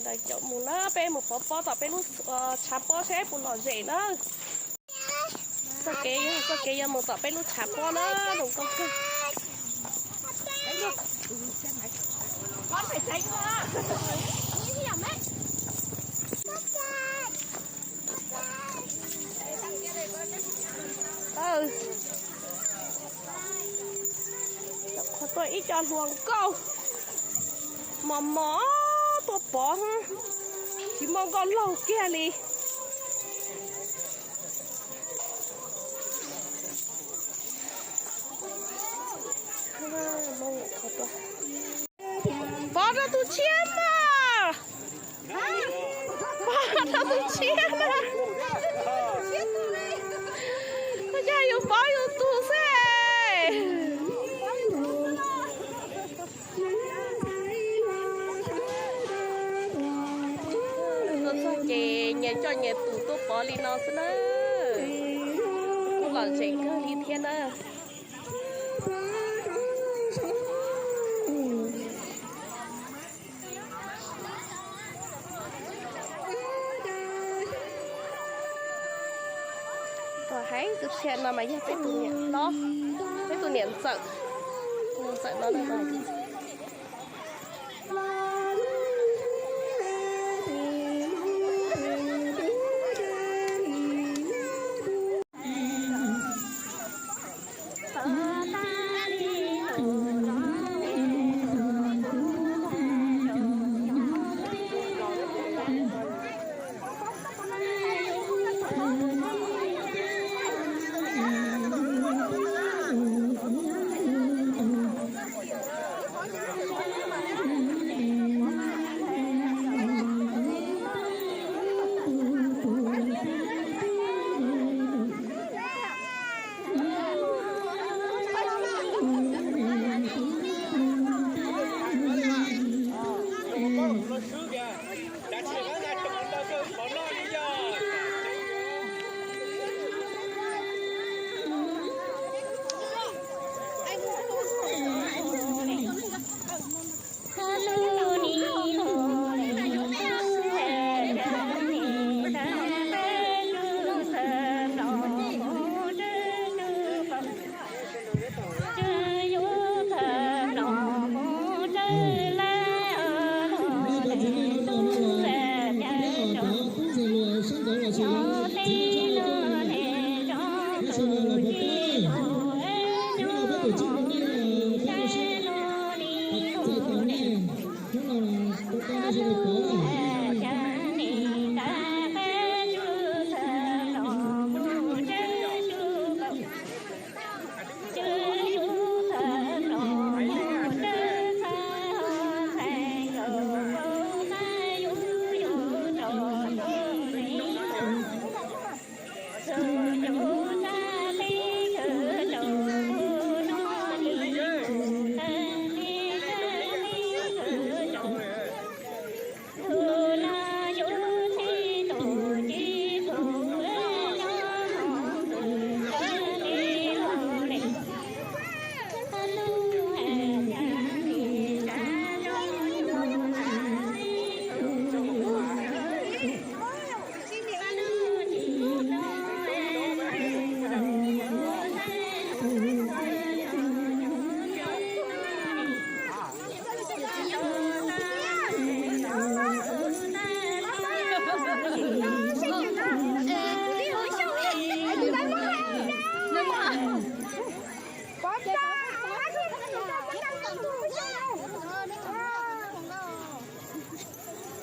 Caum mus na, peb mus pov pob tom peb lub tshav pob seb puas lom zem na. Txoj kev, txoj kev yuav mus tom peb lub tshav pob na, zoo nkauj kawg. Qhov tuaj ib co hluas nkauj mos mos tuaj pov, tsis muaj nkauj laug kiag li. Pov rau tus tshiab mas. Pov rau tus tshiab na. Koj cas yus pov yus tus xwb. Tuaj txog ces nyias coj nyias tus tuaj pov li no xwb na. Kuj lom zem kawg li thiab na. Tus hais tus tshiab no mas yog peb tus niam hlob, peb tus niam ntxawm, tus niam ntxawm no na.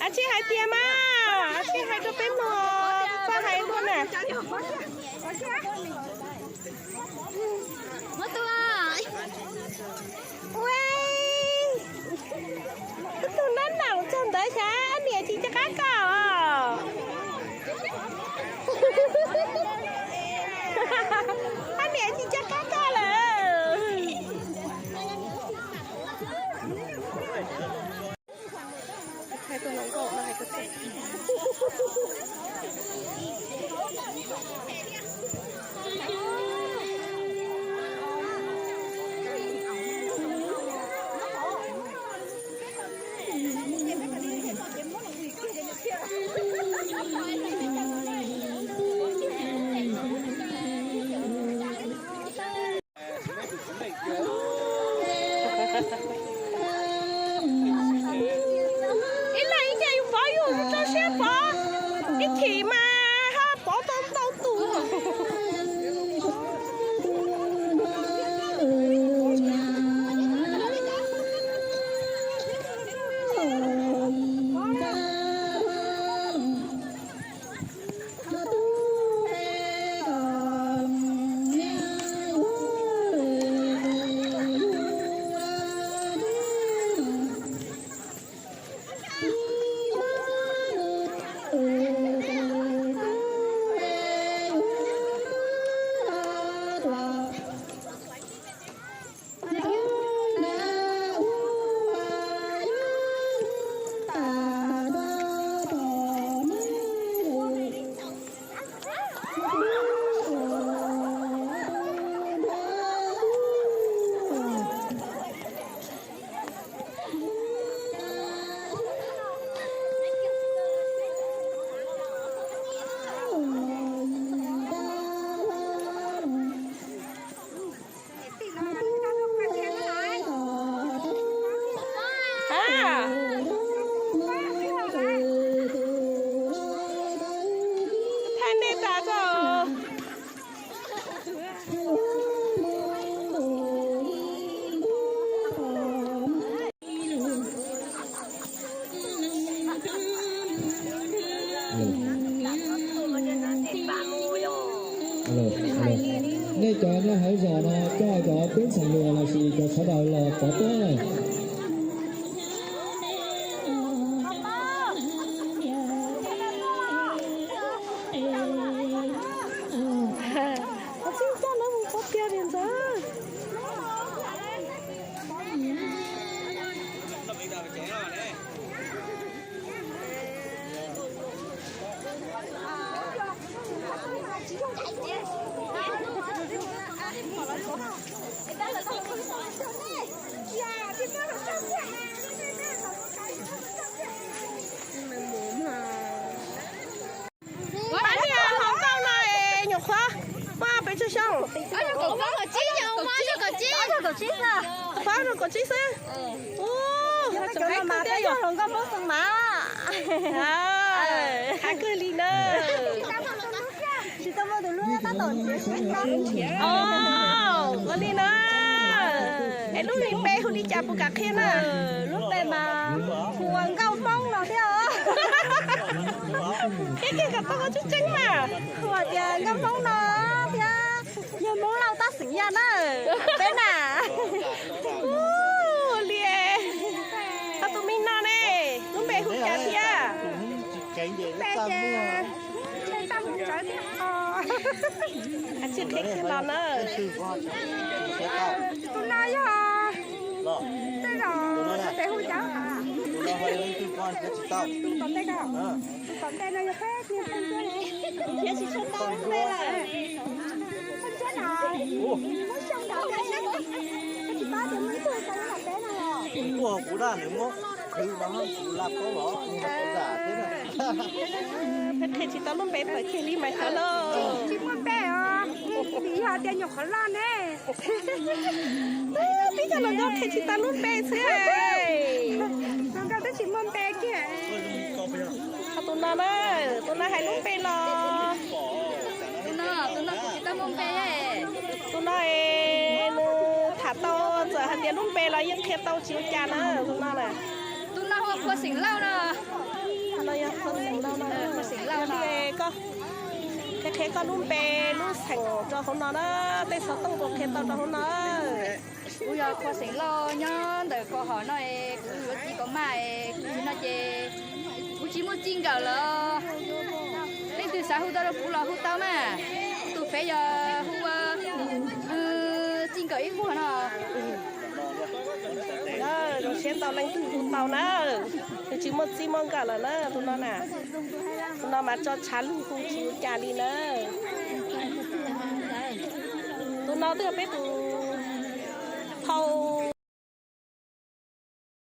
Ab tsi hais tias mas, ab tsi hais rau peb mog, txawj hais dua na. Ua, tus nab nam txog ntawd xyov ab niam tsis nco qab koj. Ab niam tsis nco qab koj lawm. Nej cov nyob hauv zos no coj cov tub ntxhais hluas lossis cov sawv daws los pov teb. Tsis coj lawv mus pov tiag li ntxawg. Pab niag hluas nkauj no es nyuam qhuav muaj pes tsawg xyoo? Ob txog kaum tsib xwb. Ua, tseem hais kawg thiab yog hluas nkauj Hmoob xeem mas. Hais kawg li na. Ua li na. Es lub npe hu li cas puas kam qhia na? Lub npe mas hu ua nkauj Hmoob no thiab os. Qhia kiag kom tau qhov tseeb tseeb mas. Hu hais tias nkauj Hmoob no thiab yog Hmoob Lauj tab xeem Yaj na. Peb na. Ua li. Ho tus me no ne, lub npe hu cas thiab? Tsis qhia kiag los na. Tus no yog tej zaum tes hu cas? Tus tom ntej ko, tus tom ntej no yog peb niag phooj ywg thiab tsis tshua tau lub npe lawm. Phooj ywg no, muab xyoo nrad, tsis paub tias muaj ib tug tau lub npe no los. Kuv daj nws muab khwv no kuv la paub los kuv zam thiab. Peb qhia tsis tau lub npe tawm kiag li mas xyov lauj. Tsis muaj npe os, vim yog tias nyuam qhuav loj ne. Tib co hluas nkauj qhia tsis tau lub npe xwb. Hluas nkauj twb tsis muaj npe kiag. Ho tus no na, tus no hais lub npe los. Tus no, tus no kuv tsis tau muaj npe. Tus no es nws tham tau, txawm hais tias lub npe los yeej qhia tau tsis ua cas na, tus no na. Tus no hu ua Qhua Xeem Lauj no. Tus no yog Qhua Xeem Lauj no. Qhua Xeem Lauj no. Koj qhia qhia koj lub npe lub xeem rau hauv no na, tej xov tooj puas qhia tau rau hauv no. Kuv yog Qhua Xeem Lauj nyob ntawm Kaus Hom no es kuv yuav txiv Kaus Maj es kuv no ces kuv tsis muaj txij nkawm lawm. Leej twg xav hu tau rau kuv los hu tau mas. Kuv tus fev yog hu ua txij nkawm ib vuag no. Zoo siab ntau leej twg hu tau na. Nws tsis muaj txij muaj nkawm lawm na tus no na. Tus no mas tso tshav lug hu tsis ua cas li na. Tus no twb yog peb tus